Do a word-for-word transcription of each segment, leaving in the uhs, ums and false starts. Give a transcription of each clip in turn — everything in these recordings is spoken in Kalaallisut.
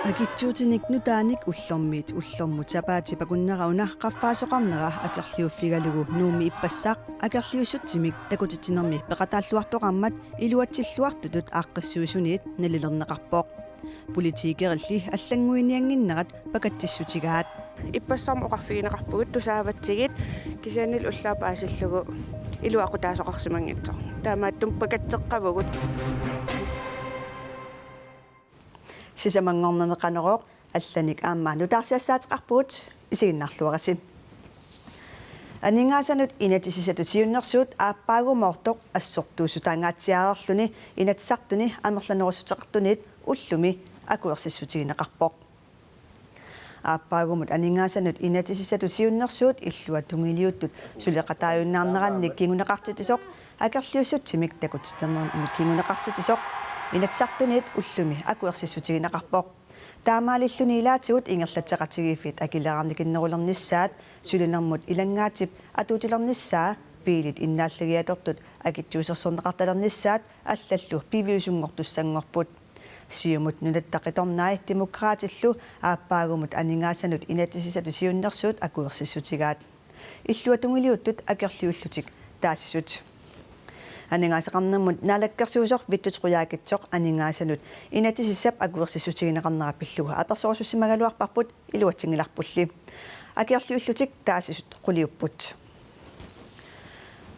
Akitsuutinik nutaanik ullormiit ullormut sapaatip akunnera una qaffaasoqarnera akerliuffigalugu Nuummi ippassaq akerliussutsimik takutitsinermi peqataalluartoqarmat iluatsilluartutut aaqqissuisuniit nalilerneqarpoq. Politikerilli allannguiniannginnerat pakatsissutigaat. Ippassaarmi oqarfigineqarpugut tusaavatsigit kisiannili ullaaq paasillugu iluaqutaasoqarsimanngitsoq. Taamaattumik pakatseqqavugut. Sisamanngornermi Qanorooq allanik aamma nutaarsiassaateqarpugut, isiginnaarluarisi. Aningaasanut inatsisissatut siunnersuut aappaagumoortoq assortuussutaangaatsiareerluni Inatsisartuni amerlanerussuteqartunit ullumi akuersissutigineqarpoq. Aappaagumut aningaasanut inatsisissatut siunnersuut illuatungiliuttut suleqataajunnaarnerannik kinguneqartitsisoq akerliussutsimik takutitsinernimik kinguneqartitsisoq Inatsisartunit ullumi akuersissutigineqarpoq. Taamaalilluni ilaatigut ingerlatseqatigiiffit akileraarnikinnerulernissaat, sulinermut ilanngaatip atuutilernissaa, biilit innaallagiatortut akitsuusersorneqartalernissaat allallu piviusunngortussanngorput. Siumut Nunatta Qitornai Demokraatillu aappaagumut aningaasanut inatsisissatut siunnersuut akuersissutigaat. Illuatungiliuttut akerliullutik taasisut. Aningaasaqarnermut naalakkersuisoq Vittus Qujaukitsoq aningaasanut inatsisissap akuersissutigineqarnera pillugu apersorusussimagaluarparput, iluatsinngilarpulli. Akerliullutik taasisut quliupput.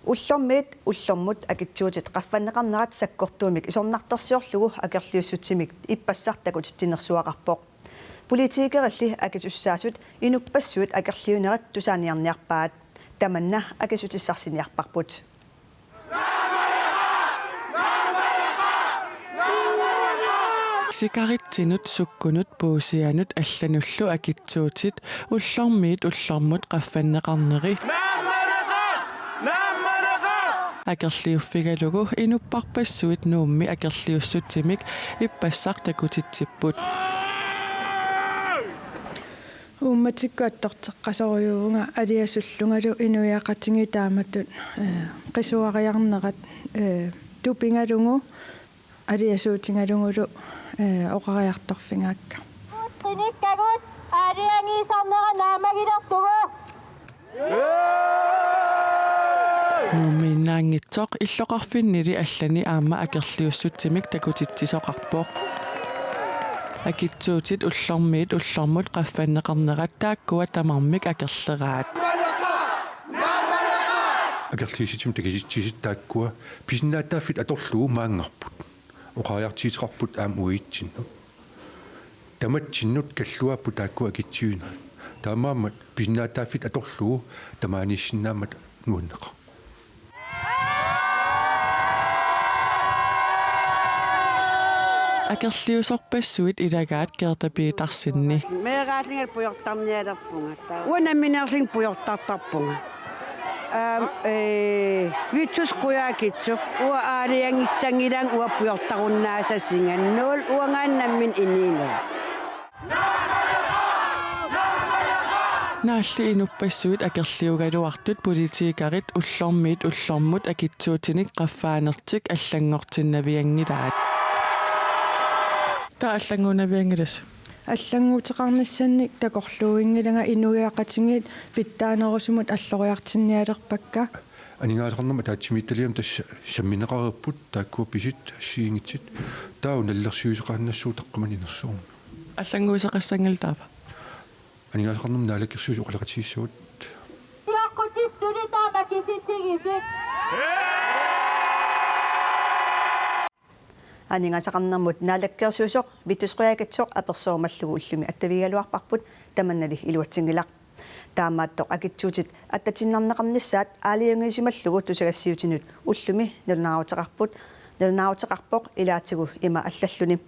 Ullormiit ullormut akitsuutit qaffanneqarnerat sakkortuumik isornartorsiorlugu akerliussutsimik ippassaq takutitsinersuaqarpoq. Politikerilli akisussaasut inuppassuit akerliunerat tusaaniarniarpaat. Tamanna akissutissarsiniarparput. Sikaritsinut, sukkunut, puusianut allanullu akitsuutit ullormiit ullormut qaffanneqarneri akerliuffigalugu inupparpassuit Nuummi akerliussutsimik ippassaq takutitsipput. Uummatikkut attorteqqasorujuuvunga aliasullungalu inuiaqatigiit taamatut, eh, qisuariarnerat, eh, tupigalugu aliasuutigalugulu, eh, oqariartorfigaakka. Qinikkagut aalajangiisarnera naammagilerpugut. Nuummiinnaanngitsoq illoqarfinnili allani aamma akerliussutsimik takutitsisoqarpoq. Akitsuutit ullormiit ullormut qaffanneqarnerat taakkua tamarmik akerleraat. Akerliussutsimik takutitsisit taakkua pisinnaatitaaffik atorlugu maanngarput. Oqariartuuteqarput aamma uatsinnut. Tamatsinnut kalluapput taakkua akitsuunerat. Taamaammat pisinnaatitaaffik atorlugu tamaaniissinnaammata nuanneqaaq. Akerliusorpassuit ilagaat Gerda Petersenip. Meeraallingalu pujortarnialerpunga. Uanga nammineerlunga pujortartarpunga. Aam, eh, Vittus Qujaukitsoq, uanga aalajangissanngilaanga uanga pujortarunnaassasinga nul uangaana nammineq inuunera. Naalli inuppassuit akerliugaluartut politikerit ullormiit ullormut akitsuutinik qaffaanertik allanngortinnavianngilaat. Taava allannguunavianngilasi? Allannguuteqarnissannik takorluuinngilanga inuiaqatigiit pitsaanerusumut alloriartinnialerpakka. Aningaasaqarnermut ataatsimiititaliami tassa sammineqareerput taakkua pisut assigiinngitsut. Taava nalilersuisoqaannassuuvoq taqqamani inersuarmi. Allannguuteqassanngilaq taava. Aningaasaqarnermut naalakkersuisut oqaloqatigiissavagut. Siaqqutissuni taama kisitsigisut. Aningaasaqarnermut naalakkersuisoq Vittus Qujaukitsoq apersorumallugu ullumi attavigigaluarparput, tamannali iluatsinngilaq. Taamaattoq akitsuutit attatiinnarneqarnissaat aalajangiisimallugu tusagassiuutinut ullumi nalunaaruteqarput, nalunaaruteqarpoq ilaatigut ima allalluni.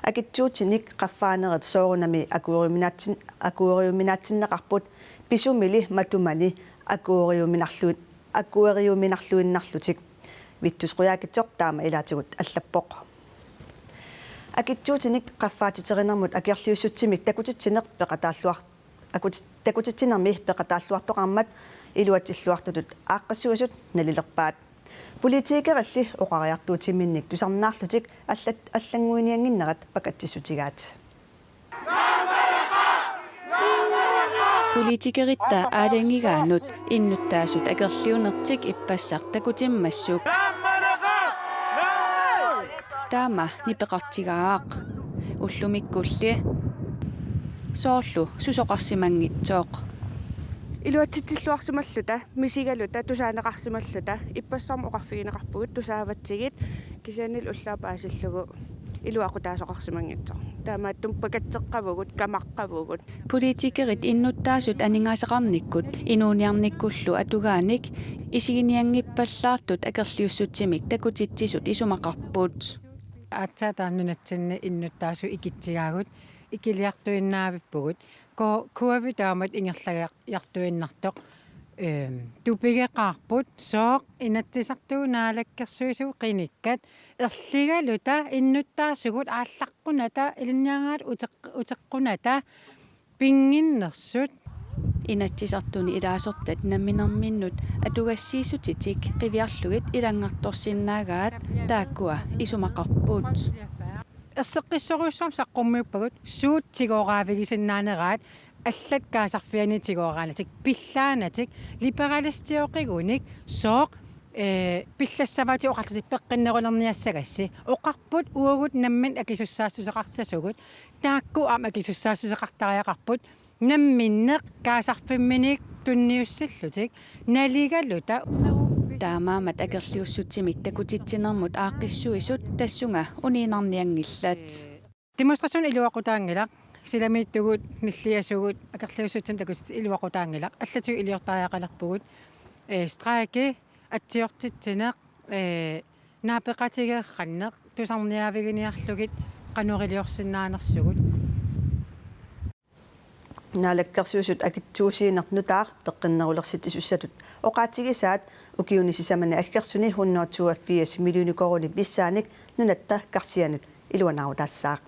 Akitsuutinik qaffaanerit soorunami akueriuminaatsin-, akueriuminaatsinneqarput, pisumili matumani akueriuminarlu-, akueriuminarluinnarlutik. Vittus Qujaukitsoq taama ilaatigut allappoq. Akitsuutinik qaffaatiterinermut akerliussutsimik takutitsineq peqataalluar-, akuti-, takutitsinermi peqataalluartoqarmat Iluatsilluartutut aaqqissuisut nalilerpaat. Politikerilli oqariartuutiminnik tusarnaarlutik allat-, allannguiniannginnerat pakatsissutigaat. Politikeritta aalajangigaannut innuttaasut akerliunertik ippassaq takutimmassuk. Taama nipeqartigaaq. Ullumikkulli soorlu susoqarsimanngitsoq. Iluatsitsilluarsimalluta, misigaluta, tusaaneqarsimalluta, ippassaammi oqarfigineqarpugut tusaavatsigit, kisiannili ullaaq paasillugu iluaqutaasoqarsimanngitsoq. Taamaattumik pakatseqqavugut, kamaqqavugut. Politikerit innuttaasut aningaasaqarnikkut inuuniarnikkullu atugaanik isiginianngippallaartut akerliussutsimik takutitsisut isumaqarput. Aatsaat taanna nunatsinni innuttaasut ikitsigaagut, ikiliartuinnaavippugut. Ko-, covid taamatut ingerlajartuinnartoq, ehm, tupigeqaarput, sooq Inatsisartut Naalakkersuisut qinikkat erligaluta innuttaasugut aallaqqunata ilinniarnerat uteq-, uteqqunata pinnginnersut. Inatsisartuni ilaasortat namminerminnut atugassiissutitik qiviarlugit ilanngartorsinnaagaat taakkua isumaqarput. Erseqqissorujussuarmik saqqummiuppagut suut tigooraavigisinnaanerat, allat kaasarfianni tigooraanatik, pillaanatik, liberalistioqigunik, sooq, eh, pillassavatit oqarlutik peqqinnerulerniassagassi. Oqarput uagut nammineq akisussaassuseqassasugut, taakku aamma akisussaassuseqartariaqarput, namminneq kaasarfimminik tunniussillutik naligaluta. Taamaammat akerliussutsimik takutitsinermut aaqqissuisut tassunga uniinnarnianngillat. Demonstration iluaqutaanngilaq, silamiittugut, nilliasugut, akerliussutsimik takutitseq iluaqutaanngilaq, allatigut iliortariaqalerpugut, eh, strejke, atsiortitsineq, eh, naapeqatigeeqqanneq, tusarniaaviginiarlugit qanoq iliorsinnaanersugut. Naalakkersuisut akitsuusiineq nutaaq peqqinnerulersitsisussatut oqaatigisaat ukiuni sisamani aggersuni hundrede toogfirs millioner koruunit missaannik nunatta karsianut iluanaarutaassaaq.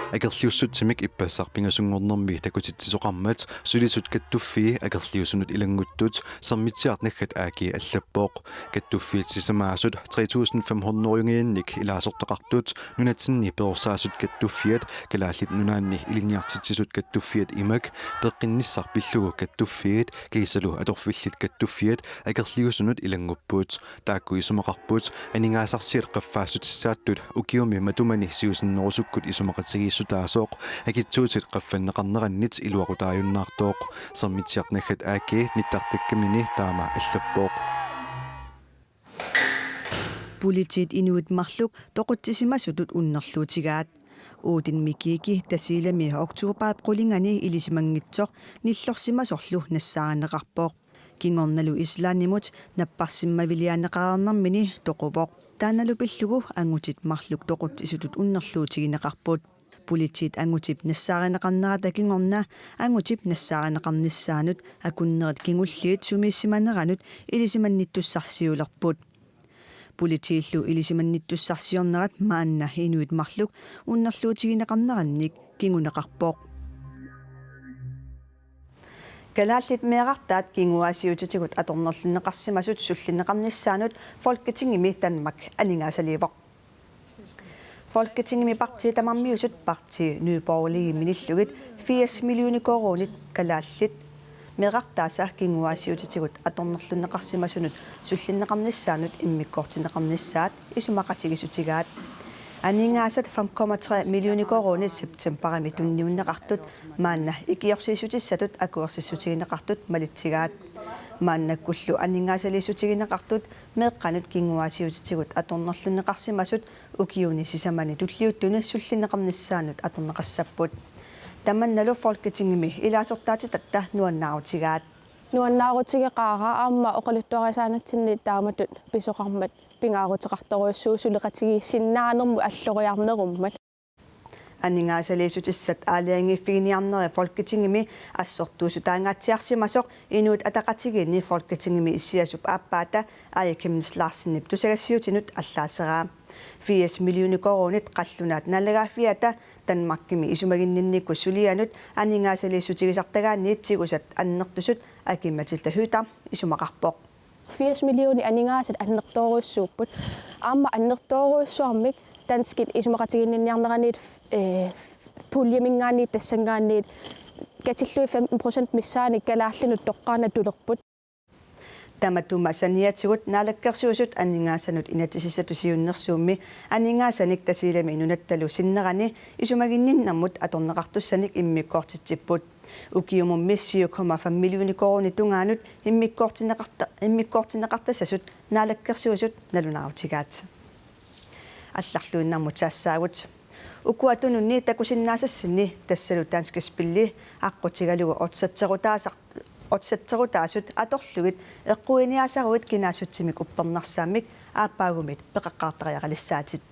Akerliussutsimik ippassaq pingasunngornermi takutitsisoqarmat sulisut kattuffii akerliusunut ilannguttut Sermitsiartoq naggat A G allappoq. Kattuffiit sisamaasut tre tusind fem hundrede-ngiinnik ilaasortaqartut nunatsinni perorsaasut kattuffiat Kalaallit Nunaanni ilinniartitsisut kattuffiat imak peqqinnissaq pillugu kattuffiit kiisalu atorfillit kattuffiat akerliusunut ilanngupput. Taakku isumaqarput aningaasarsiat qaffaassutissaattut ukiumi matumani siusinnerusukkut isumaqatigiissutaasoq akitsuutit qaffanneqarnerannit iluaqutaajunnaartoq. Sermitsiartoq naggat A G nittartakkamini taama allappoq. Politiit inuit marluk toqutsisimasutut unnerluutigaat. Uuden Mikiki Tasiilami oktobarip qulingani ilisimanngitsoq nillorsimasorlu nassaarineqarpoq. Kingornalu Islandimut napparsimmaviliaanneqareernermini toquvoq. Taannalu pillugu angutit marluk toqutsisutut unnerluutigineqarput. Politiit angutip nassaarineqarnerata kingorna angutip nassaarineqarnissaanut akunnerit kingulliit sumiissimaneranut ilisimannittussarsiulerput. Politiillu ilisimannittussarsiornerat maanna inuit marluk unnerluutigineqarnerannik kinguneqarpoq. Kalaallit meerartaat kinguaassiuutitigut atornerlunneqarsimasut sullinneqarnissaannut Folketingimi Danmark aningaasaliivoq. Folketingimi partiit tamarmiusut partii Nye Borgerlige minillugit firs millioner koruunit kalaallit meerartaasa kinguaassiuutitigut atornerlunneqarsimasunut sullinneqarnissaannut immikkoortinneqarnissaat isumaqatigiissutigaat. Aningaasat fem komma tre millioner koruunit septembarimi tunniunneqartut maanna ikiorsiissutissatut akuersissutigineqartut malitsigaat. Maannakkullu aningaasaliissutigineqartut meeqqanut kinguaassiuutitigut atornerlunneqarsimasut ukiuni sisamani tulliuttuni sullinneqarnissaannut atorneqassapput. Tamannalu Folketingimi ilaasortaatitatta nuannaarutigaat. Nuannaarutigeqaara aamma oqaluttuarisaanatsinni taamatut pisoqarmat pingaaruteqartorujussuuvoq suleqatigiissinnaanermut alloriarnerummat. Aningaasaliissutissat aalajangiiffiginiarneri Folketingimi assortuussutaangaatsiarsimasoq Inuit Ataqatigiinni Folketingimi issiasup aappaata Aaja Chemnitz Larsenip tusagassiuutinut allaaseraa. Firs millioner koruunit qallunaat naalagaaffiata Danmarkimi isumaginninnikkut sulianut aningaasaliissutigisartagaanniit tigusat annertusut Aki-Matilda Høegh-Dam isumaqarpoq. Firs millioner aningaasat annertoorujussuupput. Aamma annertoorujussuarmik danskit isumaqatiginninniarneraniit, eh, puljeminngaanniit tassanngaanniit katillugit femten procent missaanni kalaallinut toqqaannaq tulerput. Tamatuma saniatigut Naalakkersuisut aningaasanut inatsisissatut siunnersuummi aningaasanik Tasiilami nunattalu sinnerani isumaginninnermut atorneqartussanik immikkoortitsipput. Ukiumummi syv komma fem millioner koruunit tungaanut immikkoortinneqarta-, immikkoortinneqartassasut Naalakkersuisut nalunaarutigaat. Allarluinnarmut taassaagut. Ukua tununni takusinnaasassinni tassalu Danske Spilli aqqutigalugu oddsetserutaasar-, oddsetserutaasut atorlugit eqquiniaasaruit kinaassutsimik uppernarsaammik aappaagumit peqaqqaartariaqalissaatit.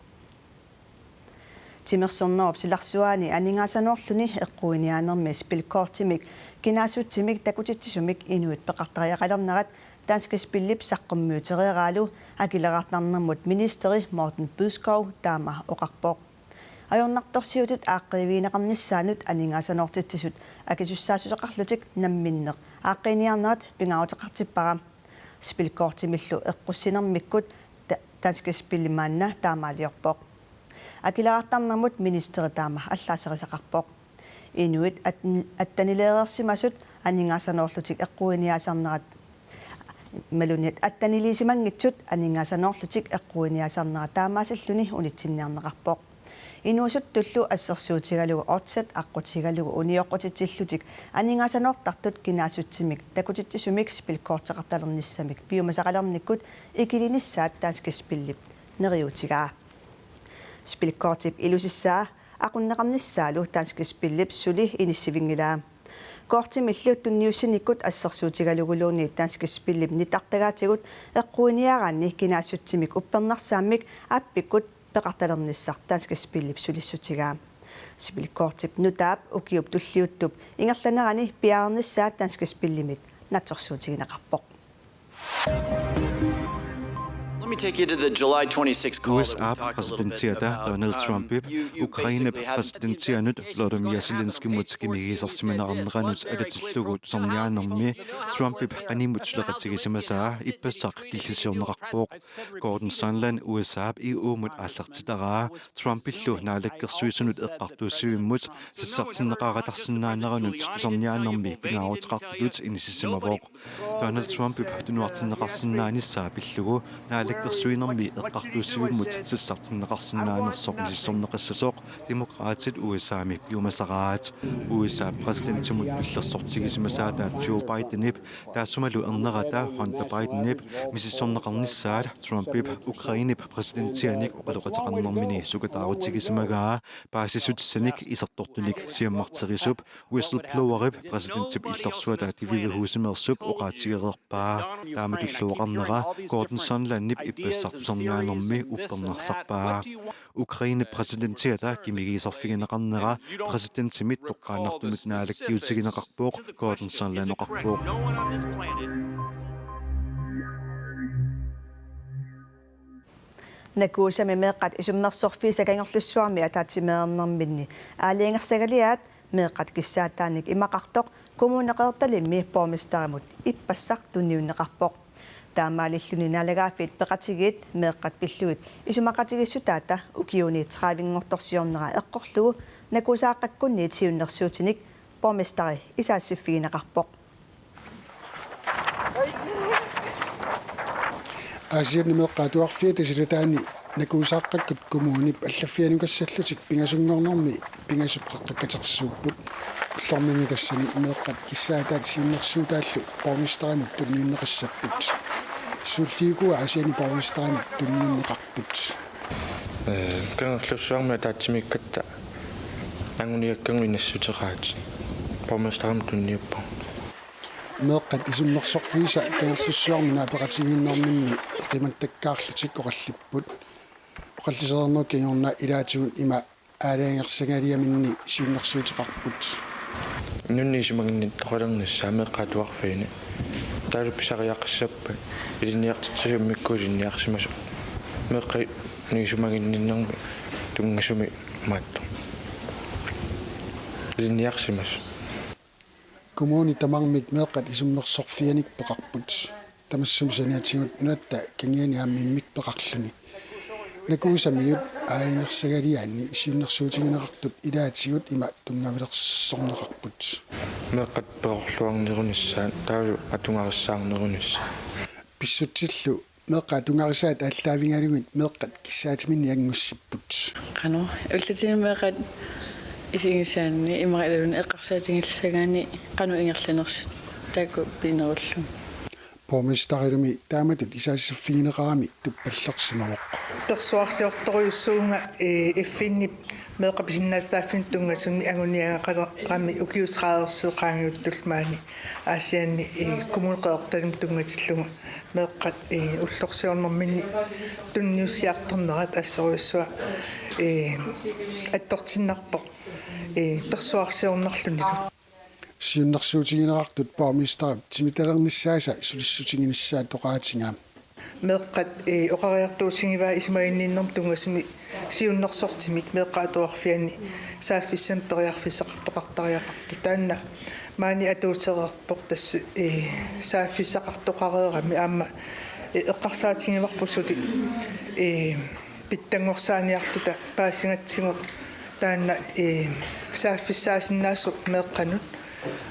Timersornerup silarsuaani aningaasanoorluni eqquiniaanermi spilkortimik kinaassutsimik takutitsisumik inuit peqartariaqalernerat Danske Spillip saqqummiutereeraalu akileraartarnermut ministeri Morten Bødskov taama oqarpoq. Ajornartorsiutit aaqqiivigineqarnissaannut aningaasanoortitsisut akisussaassuseqarlutik namminneq aaqqiiniarnerat pingaaruteqartippara. Spilkortimillu eqqussinermikkut Da-, Danske Spilli maanna taamaaliorpoq. Akileraartarnermut ministeri taama allaaserisaqarpoq. Inuit at-, attanileereersimasut aningaasanoorlutik eqquiniaasarnerat, imaluunniit attaniliisimanngitsut aningaasanoorlutik eqquiniaasarnerat taamaasilluni unitsinniarneqarpoq. Inuusuttullu assersuutigalugu oddset aqqutigalugu unioqqutitsillutik aningaasanoortartut kinaassutsimik takutitsisumik spilkorteqartalernissamik piumasaqalernikkut ikilinissaat Danske Spillip neriuutigaa. Spilkortip ilusissaa aqunneqarnissaalu Danske Spillip suli inissivinngilaa. Kortimillu tunniussinikkut assersuutigaluguluunniit Danske Spillip nittartagaatigut eqquiniaraanni kinaassutsimik uppernarsaammik appikkut peqartalernissaq Danske Spillip sulissutigaa. Spilkortip nutaap ukiup tulliuttup ingerlanerani piareernissaa Danske Spillimit naatsorsuutigineqarpoq. Let me take you to the July twenty-sixth call that we talked a little bit about, um, you basically had an interview with President Zelensky. Trumpip præsidentianut Volodymyr Zelenskymut qimigusarsimanerarneranut alatillugu tusarniaanermi Trumpip qanimut suleqatigisimasaa ippassaq killisiorneqarpoq. Gordon Sondland U S A-p E U-mut aallartitaraa Trumpillu naalakkersuisunut eqqartuussivimmut sassartinneqaratarsinnaaneranut tusarniaanermi pingaaruteqartutut inissisimavoq. Donald Trumpip tunuartinneqarsinnaanissaa pillugu naalakkersuinermi eqqartuussivimmut sassartinneqarsinnaanersoq misissorneqassasoq Demokraatit U S A-mi piumasaraat. U S A-p præsidentimut tullersortigisimasaataat Joe Bidenip taassumalu ernerata Hunter Bidenip misissorneqarnissaat Trumpip Ukrainep præsidentianik oqaloqateqarnermini sukataarutigisimagaat paasissutissanik isertortunik siammarterisup whistleblowerip præsidentip illorsuata Det Hvide Husimeersup oqaatigereerpaa. Taamatullu oqarnera Gordon Sondlandip ippassaq tusarniaanermi uppernarsarpaa. Ukrainep præsidentiata qimigusarfigineqarnera præsidentimit toqqaannartumit naalakkiutigineqarpoq, Gordon Sondland oqarpoq. Nakuusami meeqqat isummersorfiisa Kangerlussuarmi ataatsimeernerminni aalajangersagaliaat meeqqat kissaataannik imaqartoq Kommune Qeqertalimmi borgmesterimut ippassaq tunniunneqarpoq. Taamaalilluni naalagaaffiit peqatigiit meeqqat pillugit isumaqatigiissutaata ukiuni tredivinngortorsiornera eqqorlugu Nakuusaaqqakkunniit siunnersuutinik borgmesteri isaassiffigineqarpoq. Aasianni meeqqat atuarfiata silataani Nakuusaaqqakkut kommunip allaffianukassallutik pingasunngornermi pingasut peqaqqat katersuupput. Ullormimi tassani meeqqat kissaataat siunnersuutaallu borgmesterimut tunniunneqassapput. Suulliukua Aasianni borgmesterimut tunniunneqarput. Ee, Kangerlussuarmi ataatsimiikkatta anguniakkagut inassuteqaat. Borgmesterimut tunniuppagut. Meeqqat isummersorfiisa Kangerlussuarmi naapeqatigiinnerminni qimattakkaarlutik oqallipput. Oqallisereernerup kingorna ilaatigut ima aalajangersagaliaminni siunnersuuteqarput. Nunni isumaginnittoqalernissaa meeqqat atuarfiini. Taavalu pisariaqassappat ilinniartitsisummikku ilinniarsimasoq. Meeqqat Isumaginninnermi tunngasumik maattoq ilinniarsimasoq. Kommuni tamarmik meeqqat isummersorfianik peqarput. Tamassuma saniatigut nunatta kangiani aamma immikkut peqarluni. Nakuusamiut aalajangersagaliaanni siunnersuutigineqartut ilaatigut ima tunngavilersorneqarput. Meeqqat perorluarnerunissaat taavalu atugarissaarnerunissaat. Pissutsillu meeqqat atugarisaat aallaavigalugit meeqqat kissaatiminnik anngussipput. Qanoq ullutsinni meeqqat isigissaanni imaluunniit eqqarsaatigissagaanni qanoq ingerlanersut taakku pinerullugit. Borgmesterilumi taamatut isaassaffigineqarami tuppallersimavoq. Persuarsiortorujussuuvunga, eh, F N-ip meeqqat pisinnaatitaaffinnut tunngasumik anguniagaqalerami ukiut tredive qaangiuttullu maani Aasianni, eh, Kommune Qeqertalimit tunngatillugu meeqqat, eh, ullorsiornerminni tunniussiartornerat assorujussuaq, eh, attortinnarpoq, eh, persuarsiornerlunilu. Siunnersuutigineqartut borgmesterip timitalernissaasa sulissutiginissaat oqaatigaa. Meeqqat, eh, oqariartuutigivaat isumaginninnermut tunngasumik siunnersortimik meeqqat atuarfianni saaffissamik periarfissaqartoqartariaqartut. Taanna maani atuutereerpoq tassa, eh, saaffissaqartoqareerami aamma, eh, eqqarsaatigivarput suli, eh, pitsanngorsaaniarluta paasigatsigu taanna, eh, saaffissaasinnaasut meeqqanut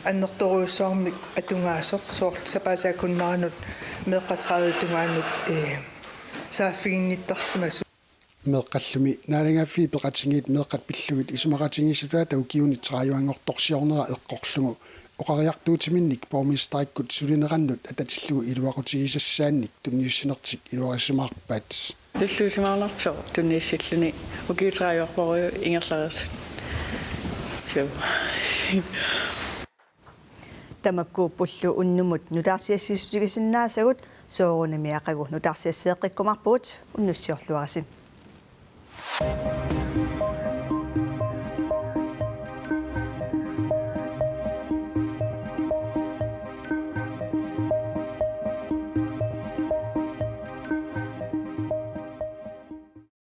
annertoorujussuarmik atugaasoq soorlu sapaatip akunneranut meeqqat tredive tungaanut, eh, saaffiginnittarsimasut. Meeqqallumi naalagaaffiit peqatigiit meeqqat pillugit isumaqatigiissutaata ukiuni tredive-nngortorsiornera eqqorlugu oqariartuutiminnik borgmesterikkut sulinerannut atatillugu iluaqutigisassaannik tunniussinertik iluarisimaarpaat. Tulluusimaarnartoq tunniussilluni ukiut tredive-rporuju ingerlareersut. Suu. Tamakkuuppullu unnumut nutaarsiassiissutigisinnaasagut, soorunami aqagu nutaarsiassiseeqqikkumaarpugut, unnussiorluarisi.